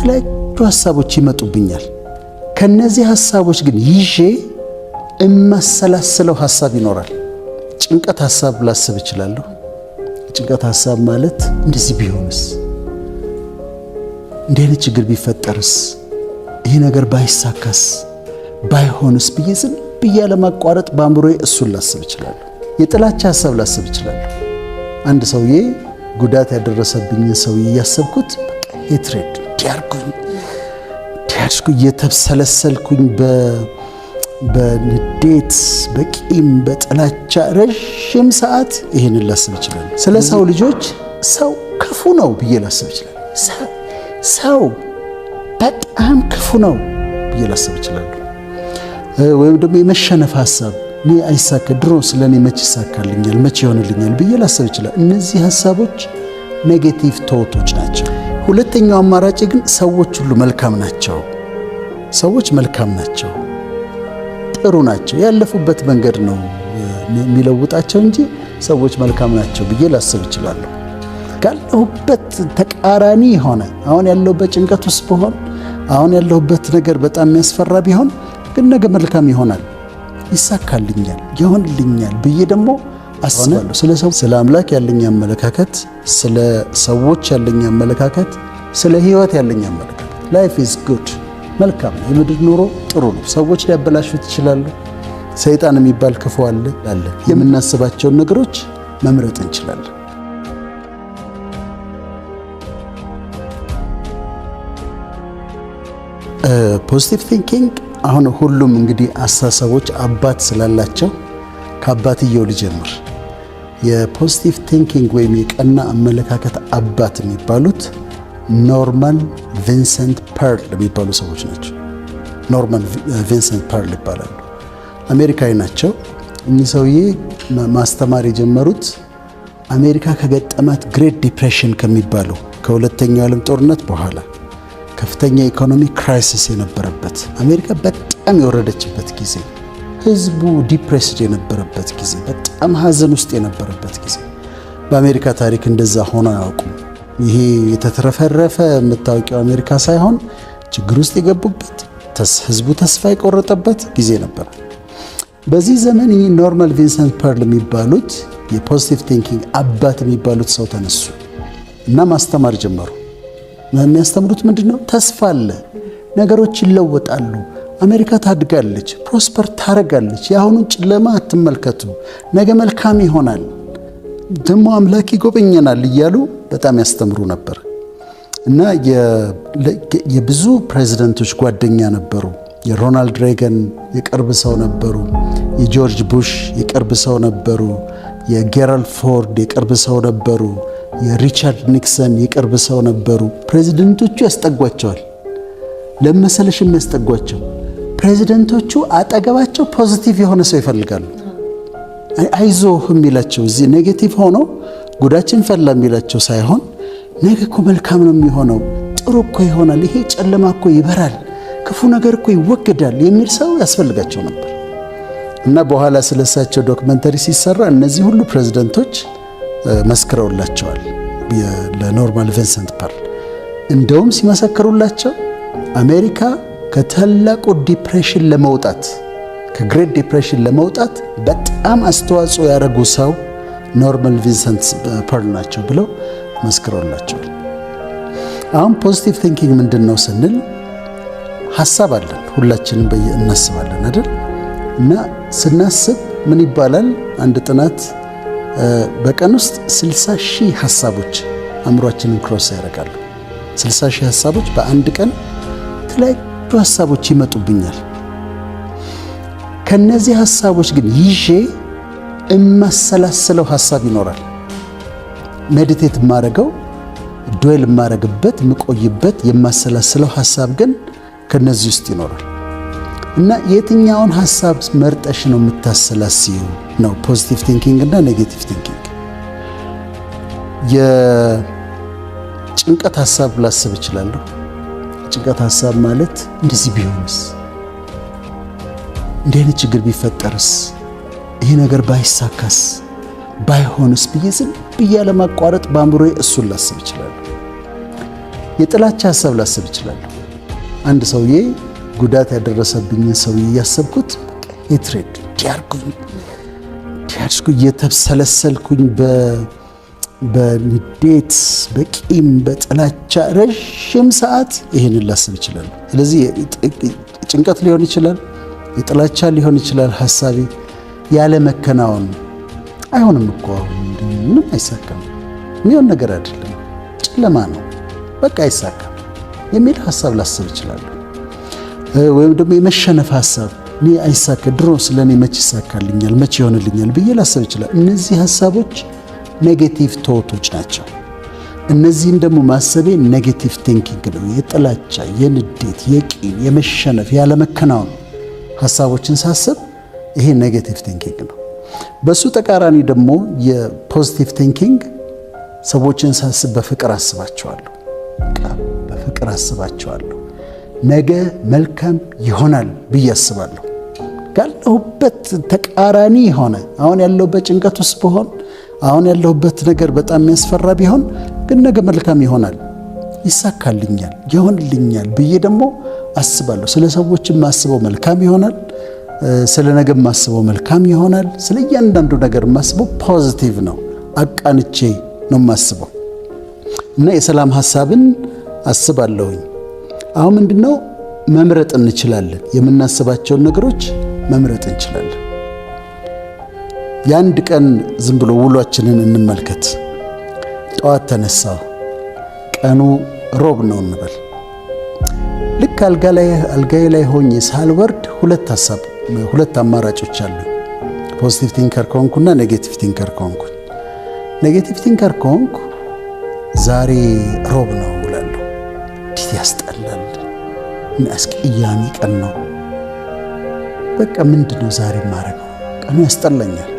የተለያዩ ሀሳቦች ይመጡብኛል። ከነዚህ ሀሳቦች ግን ይዤ እማሰላስለው ሀሳብ ይኖራል። ጭንቀት ሀሳብ ላስብ እችላለሁ። ጭንቀት ሀሳብ ማለት እንደዚህ ቢሆንስ፣ እንዲህ አይነት ችግር ቢፈጠርስ፣ ይሄ ነገር ባይሳካስ፣ ባይሆንስ ብዬ ዝም ብዬ ያለማቋረጥ በአእምሮዬ እሱን ላስብ እችላለሁ። የጥላቻ ሀሳብ ላስብ እችላለሁ። አንድ ሰውዬ ጉዳት ያደረሰብኝን ሰውዬ እያሰብኩት በቃ hatred እንዲያርጉኝ እንዲያርጉ እየተብሰለሰልኩኝ በንዴት፣ በቂም፣ በጥላቻ ረዥም ሰዓት ይሄንን ላስብ እችላለሁ። ስለ ሰው ልጆች ሰው ክፉ ነው ብዬ ላስብ እችላለሁ። ሰው በጣም ክፉ ነው ብዬ ላስብ እችላለሁ። ወይም ደግሞ የመሸነፍ ሀሳብ፣ እኔ አይሳካ፣ ድሮ ስለ እኔ መች ይሳካልኛል፣ መቼ ይሆንልኛል ብዬ ላስብ እችላለሁ። እነዚህ ሀሳቦች negative thought ኦች ናቸው። ሁለተኛው አማራጭ ግን ሰዎች ሁሉ መልካም ናቸው፣ ሰዎች መልካም ናቸው፣ ጥሩ ናቸው፣ ያለፉበት መንገድ ነው የሚለውጣቸው እንጂ ሰዎች መልካም ናቸው ብዬ ላስብ እችላለሁ። ካለሁበት ተቃራኒ የሆነ፣ አሁን ያለሁበት ጭንቀት ውስጥ ብሆን፣ አሁን ያለሁበት ነገር በጣም የሚያስፈራ ቢሆን ግን ነገ መልካም ይሆናል፣ ይሳካልኛል፣ ይሆንልኛል ብዬ ደግሞ አስባለሁ። ስለ ሰው፣ ስለ አምላክ ያለኝ አመለካከት፣ ስለ ሰዎች ያለኝ አመለካከት፣ ስለ ሕይወት ያለኝ አመለካከት life is good፣ መልካም ነው። የምድር ኑሮ ጥሩ ነው። ሰዎች ሊያበላሹት ይችላሉ። ሰይጣን የሚባል ክፉ አለ። የምናስባቸውን ነገሮች መምረጥ እንችላለን። Positive thinking አሁን ሁሉም እንግዲህ አስተሳሰቦች አባት ስላላቸው ከአባትየው ልጀምር። የ positive thinking ወይም የቀና አመለካከት አባት የሚባሉት ኖርማን ቪንሰንት ፐርል የሚባሉ ሰዎች ናቸው። ኖርማን ቪንሰንት ፐርል ይባላሉ። አሜሪካዊ ናቸው። እኚህ ሰውዬ ማስተማር የጀመሩት አሜሪካ ከገጠማት Great Depression ከሚባለው፣ ከሁለተኛው ዓለም ጦርነት በኋላ ከፍተኛ economy crisis የነበረበት፣ አሜሪካ በጣም የወረደችበት ጊዜ፣ ህዝቡ depressed የነበረበት ጊዜ፣ በጣም ሀዘን ውስጥ የነበረበት ጊዜ። በአሜሪካ ታሪክ እንደዛ ሆኖ አያውቁም። ይሄ የተትረፈረፈ የምታውቂው አሜሪካ ሳይሆን ችግር ውስጥ የገቡበት፣ ህዝቡ ተስፋ የቆረጠበት ጊዜ ነበር። በዚህ ዘመን ይህ ኖርማን ቪንሰንት ፐርል የሚባሉት የ positive thinking አባት የሚባሉት ሰው ተነሱ እና ማስተማር ጀመሩ። የሚያስተምሩት ምንድን ነው? ተስፋ አለ፣ ነገሮች ይለወጣሉ፣ አሜሪካ ታድጋለች፣ prosper ታረጋለች። የአሁኑን ጨለማ አትመልከቱ፣ ነገ መልካም ይሆናል፣ ደግሞ አምላክ ይጎበኘናል እያሉ በጣም ያስተምሩ ነበር እና የብዙ ፕሬዚደንቶች ጓደኛ ነበሩ። የሮናልድ ሬገን የቅርብ ሰው ነበሩ። የጆርጅ ቡሽ የቅርብ ሰው ነበሩ። የጌራልድ ፎርድ የቅርብ ሰው ነበሩ። የሪቻርድ ኒክሰን የቅርብ ሰው ነበሩ። ፕሬዚደንቶቹ ያስጠጓቸዋል። ለመሰለሽ የሚያስጠጓቸው ፕሬዚደንቶቹ አጠገባቸው positive የሆነ ሰው ይፈልጋሉ። አይዞህ የሚላቸው፣ እዚህ negative ሆኖ ጉዳችን ፈላ የሚላቸው ሳይሆን ነገ እኮ መልካም ነው የሚሆነው፣ ጥሩ እኮ ይሆናል፣ ይሄ ጨለማ እኮ ይበራል፣ ክፉ ነገር እኮ ይወገዳል የሚል ሰው ያስፈልጋቸው ነበር። እና በኋላ ስለሳቸው documentary ሲሰራ እነዚህ ሁሉ ፕሬዚደንቶች መስክረውላቸዋል ለኖርማን ቪንሰንት ፐርል። እንደውም ሲመሰክሩላቸው አሜሪካ ከታላቁ depression ለመውጣት፣ ከ Great Depression ለመውጣት በጣም አስተዋጽኦ ያደረጉ ሰው ኖርማን ቪንሰንት ፐርል ናቸው ብለው መስክረውላቸዋል። አሁን positive thinking ምንድን ነው ስንል ሀሳብ አለን፣ ሁላችንም በየ እናስባለን አይደል? እና ስናስብ ምን ይባላል? አንድ ጥናት በቀን ውስጥ 60 ሺህ ሀሳቦች አእምሯችንን cross ያደርጋሉ። 60 ሺህ ሀሳቦች፣ በአንድ ቀን የተለያዩ ሀሳቦች ይመጡብኛል። ከነዚህ ሀሳቦች ግን ይዤ እማሰላስለው ሀሳብ ይኖራል። Meditate የማረገው፣ dwell የማረግበት፣ የምቆይበት፣ የማሰላስለው ሀሳብ ግን ከነዚህ ውስጥ ይኖራል። እና የትኛውን ሀሳብ መርጠሽ ነው የምታሰላስይው ነው positive thinking እና negative thinking። የጭንቀት ሀሳብ ላስብ እችላለሁ። ጭንቀት ሀሳብ ማለት እንደዚህ ቢሆንስ፣ እንዲህ አይነት ችግር ቢፈጠርስ፣ ይሄ ነገር ባይሳካስ፣ ባይሆንስ ብዬ ዝም ብዬ ያለማቋረጥ በአእምሮዬ እሱን ላስብ እችላለሁ። የጥላቻ ሀሳብ ላስብ እችላለሁ። አንድ ሰውዬ ጉዳት ያደረሰብኝን ሰውዬ እያሰብኩት hatred እንዲያርጉኝ እንዲያርጉ እየተብሰለሰልኩኝ በንዴት፣ በቂም፣ በጥላቻ ረዥም ሰዓት ይሄንን ላስብ እችላለሁ። ስለዚህ ጭንቀት ሊሆን ይችላል፣ የጥላቻ ሊሆን ይችላል። ሀሳቤ ያለ መከናወን፣ አይሆንም እኮ አሁን ምንም አይሳካም፣ የሚሆን ነገር አይደለም፣ ጨለማ ነው፣ በቃ አይሳካም የሚል ሀሳብ ላስብ እችላለሁ። ወይም ደግሞ የመሸነፍ ሀሳብ፣ እኔ አይሳካ፣ ድሮ ስለ እኔ መች ይሳካልኛል፣ መች ይሆንልኛል ብዬ ላስብ እችላለሁ። እነዚህ ሀሳቦች negative thought ኦች ናቸው። እነዚህን ደግሞ ማሰቤ negative thinking ነው። የጥላቻ፣ የንዴት፣ የቂም፣ የመሸነፍ፣ ያለመከናወን ሀሳቦችን ሳስብ ይሄ negative thinking ነው። በሱ ተቃራኒ ደግሞ የ positive thinking፣ ሰዎችን ሳስብ በፍቅር አስባቸዋለሁ። በፍቅር አስባቸዋለሁ። ነገ መልካም ይሆናል ብዬ አስባለሁ። ካለሁበት ተቃራኒ የሆነ፣ አሁን ያለሁበት ጭንቀት ውስጥ ብሆን፣ አሁን ያለሁበት ነገር በጣም የሚያስፈራ ቢሆን ግን ነገ መልካም ይሆናል፣ ይሳካልኛል፣ ይሆንልኛል ብዬ ደግሞ አስባለሁ። ስለ ሰዎች የማስበው መልካም ይሆናል። ስለ ነገ የማስበው መልካም ይሆናል። ስለ እያንዳንዱ ነገር የማስበው positive ነው። አቃንቼ ነው የማስበው እና የሰላም ሀሳብን አስባለሁኝ። አሁን ምንድነው፣ መምረጥ እንችላለን። የምናስባቸውን ነገሮች መምረጥ እንችላለን። የአንድ ቀን ዝም ብሎ ውሏችንን እንመልከት። ጠዋት ተነሳሁ፣ ቀኑ ሮብ ነው እንበል። ልክ አልጋ ላይ አልጋዬ ላይ ሆኜ ሳልወርድ ሁለት ሀሳብ፣ ሁለት አማራጮች አሉ። Positive thinker ከሆንኩና negative thinker ከሆንኩ፣ negative thinker ከሆንኩ ዛሬ ሮብ ነው እላለሁ። እንዴት ያስጠላል! ምን አስቀያሚ ቀን ነው። በቃ ምንድን ነው ዛሬ የማደርገው? ቀኑ ያስጠላኛል።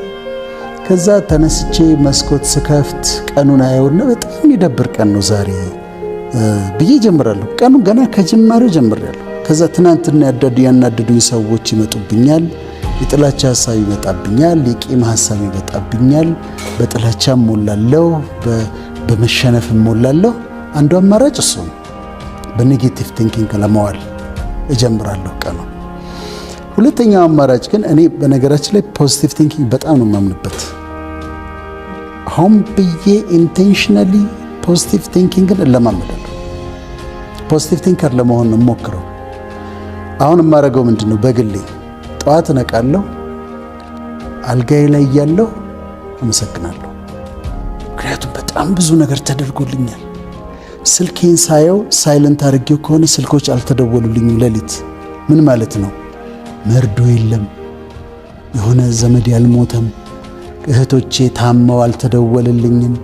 ከዛ ተነስቼ መስኮት ስከፍት ቀኑን አየውና በጣም የሚደብር ቀን ነው ዛሬ ብዬ ጀምራለሁ። ቀኑ ገና ከጅማሬው ጀምሬያለሁ። ከዛ ትናንትና ያናደዱኝ ሰዎች ይመጡብኛል። የጥላቻ ሀሳብ ይመጣብኛል። የቂም ሀሳብ ይመጣብኛል። በጥላቻ እሞላለሁ፣ በመሸነፍ እሞላለሁ። አንዱ አማራጭ እሱ ነው። በ negative thinking ለመዋል እጀምራለሁ ቀኑ። ሁለተኛው አማራጭ ግን፣ እኔ በነገራችን ላይ positive thinking በጣም ነው የማምንበት። ሆን ብዬ intentionally positive thinking ን እለማመዳለሁ። Positive thinker ለመሆን ነው የምሞክረው። አሁን የማደርገው ምንድን ነው? በግሌ ጠዋት እነቃለሁ። አልጋዬ ላይ እያለሁ አመሰግናለሁ። ምክንያቱም በጣም ብዙ ነገር ተደርጎልኛል። ስልኬን ሳየው silent አድርጌው ከሆነ ስልኮች አልተደወሉልኝም ሌሊት። ምን ማለት ነው? መርዶ የለም፣ የሆነ ዘመድ ያልሞተም፣ እህቶቼ ታመው አልተደወለልኝም።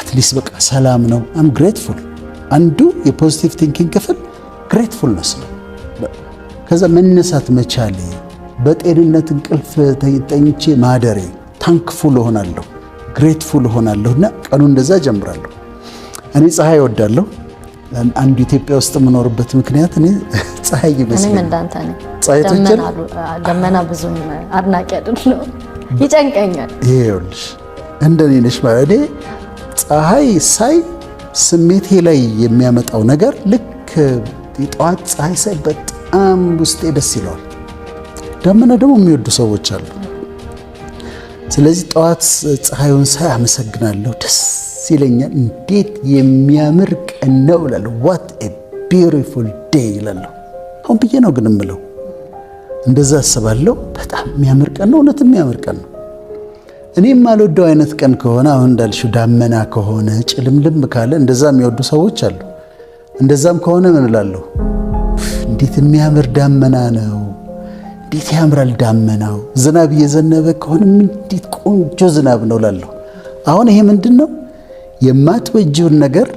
At least በቃ ሰላም ነው። I'm grateful። አንዱ የ positive thinking ክፍል gratefulness ነው። ከዛ መነሳት መቻሌ፣ በጤንነት እንቅልፍ ተኝቼ ማደሬ thankful እሆናለሁ፣ grateful እሆናለሁ እና ቀኑ እንደዛ ጀምራለሁ። እኔ ፀሐይ እወዳለሁ። አንዱ ኢትዮጵያ ውስጥ የምኖርበት ምክንያት እኔ ፀሐይ ይመስለኛል። እኔም እንዳንተ ነኝ። ፀሐይ ትወጃለሽ? ደመና ብዙም አድናቂ አይደለሁም፣ ይጨንቀኛል። ይኸውልሽ እንደኔ ነሽ ማለት። እኔ ፀሐይ ሳይ ስሜቴ ላይ የሚያመጣው ነገር፣ ልክ የጠዋት ፀሐይ ሳይ በጣም ውስጤ ደስ ይለዋል። ደመና ደግሞ የሚወዱ ሰዎች አሉ። ስለዚህ ጠዋት ፀሐዩን ሳይ አመሰግናለሁ፣ ደስ ይለኛል። እንዴት የሚያምር ቀን ነው እላለሁ። "What a beautiful day" እላለሁ። አሁን ብዬ ነው ግን እምለው፣ እንደዛ አስባለሁ። በጣም የሚያምር ቀን ነው፣ እውነት የሚያምር ቀን ነው። እኔ የማልወደው አይነት ቀን ከሆነ፣ አሁን እንዳልሽው ዳመና ከሆነ፣ ጭልምልም ካለ፣ እንደዛ የሚወዱ ሰዎች አሉ። እንደዛም ከሆነ ምን እላለሁ? እንዴት የሚያምር ዳመና ነው፣ እንዴት ያምራል ዳመናው። ዝናብ እየዘነበ ከሆነ እንዴት ቆንጆ ዝናብ ነው እላለሁ። አሁን ይሄ ምንድን ነው? የማትወጂውን ነገር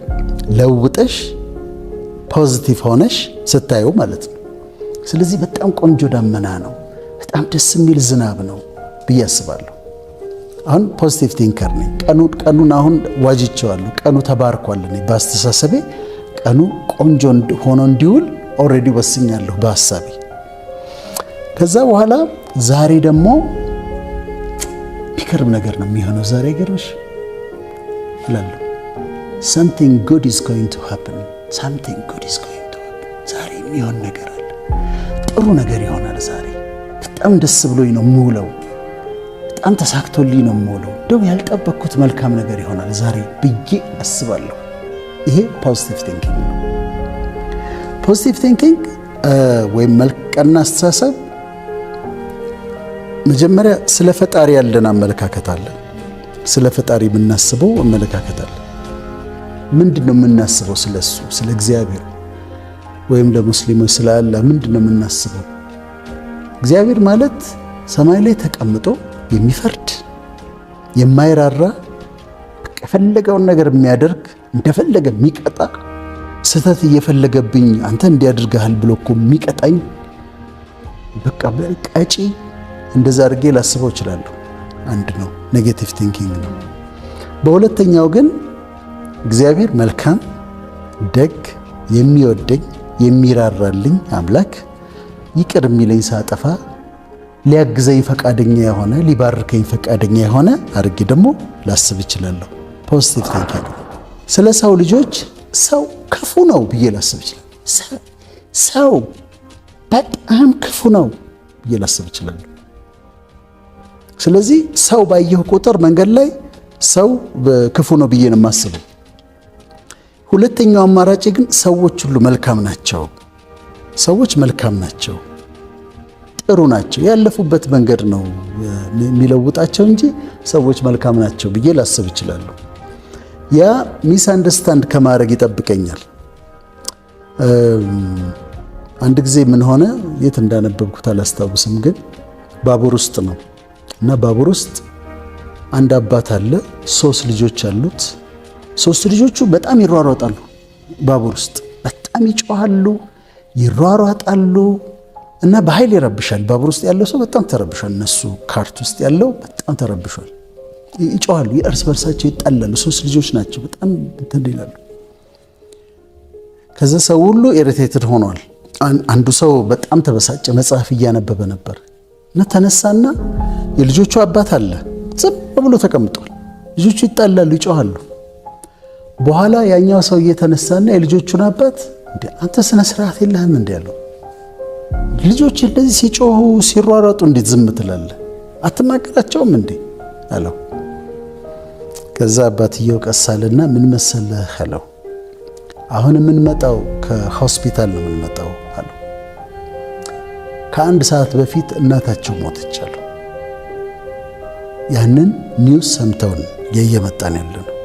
ለውጠሽ positive ሆነሽ ስታየው ማለት ነው። ስለዚህ በጣም ቆንጆ ዳመና ነው፣ በጣም ደስ የሚል ዝናብ ነው ብዬ አስባለሁ። አሁን positive thinker ነኝ። ቀኑን አሁን ዋጅቼዋለሁ። ቀኑ ተባርኳል። እኔ በአስተሳሰቤ ቀኑ ቆንጆ ሆኖ እንዲውል already ወስኛለሁ በሀሳቤ። ከዛ በኋላ ዛሬ ደግሞ የሚገርም ነገር ነው የሚሆነው ዛሬ፣ አይገርምሽ እላለሁ። Something good is going to happen። Something good is going to happen። ዛሬ የሚሆን ነገር አለ፣ ጥሩ ነገር ይሆናል። ዛሬ በጣም ደስ ብሎኝ ነው የምውለው፣ በጣም ተሳክቶልኝ ነው የምውለው። እንደውም ያልጠበቅኩት መልካም ነገር ይሆናል ዛሬ ብዬ አስባለሁ። ይሄ positive thinking ነው። Positive thinking ወይም ቀና አስተሳሰብ መጀመሪያ ስለ ፈጣሪ ያለን አመለካከት አለ። ስለ ፈጣሪ የምናስበው አመለካከት አለ። ምንድን ነው የምናስበው? ስለ እሱ፣ ስለ እግዚአብሔር ወይም ለሙስሊሞች ስለ አላህ ምንድን ነው የምናስበው? እግዚአብሔር ማለት ሰማይ ላይ ተቀምጦ የሚፈርድ፣ የማይራራ፣ የፈለገውን ነገር የሚያደርግ፣ እንደፈለገ የሚቀጣ፣ ስህተት እየፈለገብኝ አንተ እንዲህ አድርገሃል ብሎ እኮ የሚቀጣኝ በቃ ቀጪ፣ እንደዛ አድርጌ ላስበው እችላለሁ። አንድ ነው፣ negative thinking ነው። በሁለተኛው ግን እግዚአብሔር መልካም፣ ደግ፣ የሚወደኝ፣ የሚራራልኝ አምላክ፣ ይቅር የሚለኝ ሳጠፋ፣ ሊያግዘኝ ፈቃደኛ የሆነ፣ ሊባርከኝ ፈቃደኛ የሆነ አድርጌ ደግሞ ላስብ እችላለሁ። Positive thinking። ስለ ሰው ልጆች ሰው ክፉ ነው ብዬ ላስብ እችላለሁ። ሰው በጣም ክፉ ነው ብዬ ላስብ እችላለሁ። ስለዚህ ሰው ባየሁ ቁጥር መንገድ ላይ ሰው ክፉ ነው ብዬ ነው የማስበው። ሁለተኛው አማራጭ ግን ሰዎች ሁሉ መልካም ናቸው፣ ሰዎች መልካም ናቸው፣ ጥሩ ናቸው፣ ያለፉበት መንገድ ነው የሚለውጣቸው እንጂ ሰዎች መልካም ናቸው ብዬ ላስብ እችላለሁ። ያ misunderstand ከማድረግ ይጠብቀኛል። አንድ ጊዜ ምን ሆነ፣ የት እንዳነበብኩት አላስታውስም፣ ግን ባቡር ውስጥ ነው እና ባቡር ውስጥ አንድ አባት አለ፣ ሶስት ልጆች አሉት። ሶስት ልጆቹ በጣም ይሯሯጣሉ። ባቡር ውስጥ በጣም ይጮሃሉ፣ ይሯሯጣሉ እና በኃይል ይረብሻል። ባቡር ውስጥ ያለው ሰው በጣም ተረብሿል። እነሱ cart ውስጥ ያለው በጣም ተረብሿል። ይጮሃሉ፣ የእርስ በርሳቸው ይጣላሉ። ሶስት ልጆች ናቸው፣ በጣም እንትን ይላሉ። ከዛ ሰው ሁሉ irritated ሆኗል። አንዱ ሰው በጣም ተበሳጨ። መጽሐፍ እያነበበ ነበር እና ተነሳና የልጆቹ አባት አለ፣ ዝም ብሎ ተቀምጧል። ልጆቹ ይጣላሉ፣ ይጮሃሉ። በኋላ ያኛው ሰው እየተነሳና የልጆቹን አባት፣ እንዴ አንተ ስነ ስርዓት የለህም እንዴ ያለው። ልጆች እንደዚህ ሲጮሁ ሲሯሯጡ እንዴት ዝም ትላለህ? አትናገራቸውም እንዴ አለው። ከዛ አባትየው ቀስ አለና ምን መሰለህ አለው፣ አሁን የምንመጣው ከሆስፒታል ነው የምንመጣው አለው። ከአንድ ሰዓት በፊት እናታቸው ሞተች አለው። ያንን news ሰምተውን እየመጣን ያለ ነው።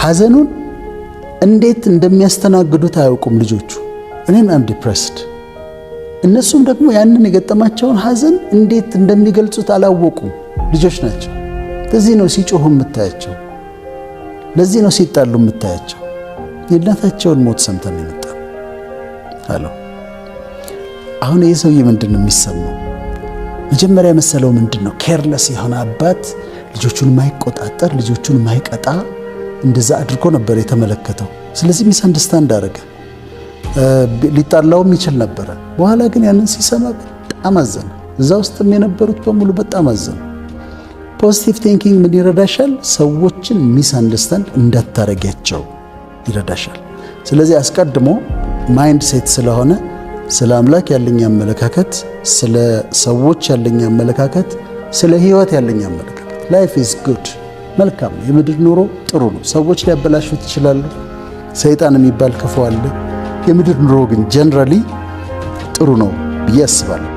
ሐዘኑን እንዴት እንደሚያስተናግዱት አያውቁም ልጆቹ። እኔም I'm depressed፣ እነሱም ደግሞ ያንን የገጠማቸውን ሐዘን እንዴት እንደሚገልጹት አላወቁም። ልጆች ናቸው። ለዚህ ነው ሲጮሁ የምታያቸው። ለዚህ ነው ሲጣሉ የምታያቸው። የእናታቸውን ሞት ሰምተን የመጣ አለው። አሁን ይህ ሰውዬ ምንድን ነው የሚሰማው? መጀመሪያ የመሰለው ምንድን ነው? Careless የሆነ አባት፣ ልጆቹን ማይቆጣጠር፣ ልጆቹን ማይቀጣ፣ እንደዛ አድርጎ ነበር የተመለከተው። ስለዚህ misunderstand አደረገ። ሊጣላውም ይችል ነበረ። በኋላ ግን ያንን ሲሰማ በጣም አዘነ። እዛ ውስጥም የነበሩት በሙሉ በጣም አዘኑ። Positive thinking ምን ይረዳሻል? ሰዎችን misunderstand እንዳታረጊያቸው ይረዳሻል። ስለዚህ አስቀድሞ mindset ስለሆነ ስለ አምላክ ያለኝ አመለካከት፣ ስለ ሰዎች ያለኝ አመለካከት፣ ስለ ሕይወት ያለኝ አመለካከት life is good፣ መልካም ነው። የምድር ኑሮ ጥሩ ነው። ሰዎች ሊያበላሹት ይችላሉ። ሰይጣን የሚባል ክፉ አለ። የምድር ኑሮ ግን generally ጥሩ ነው ብዬ አስባለሁ።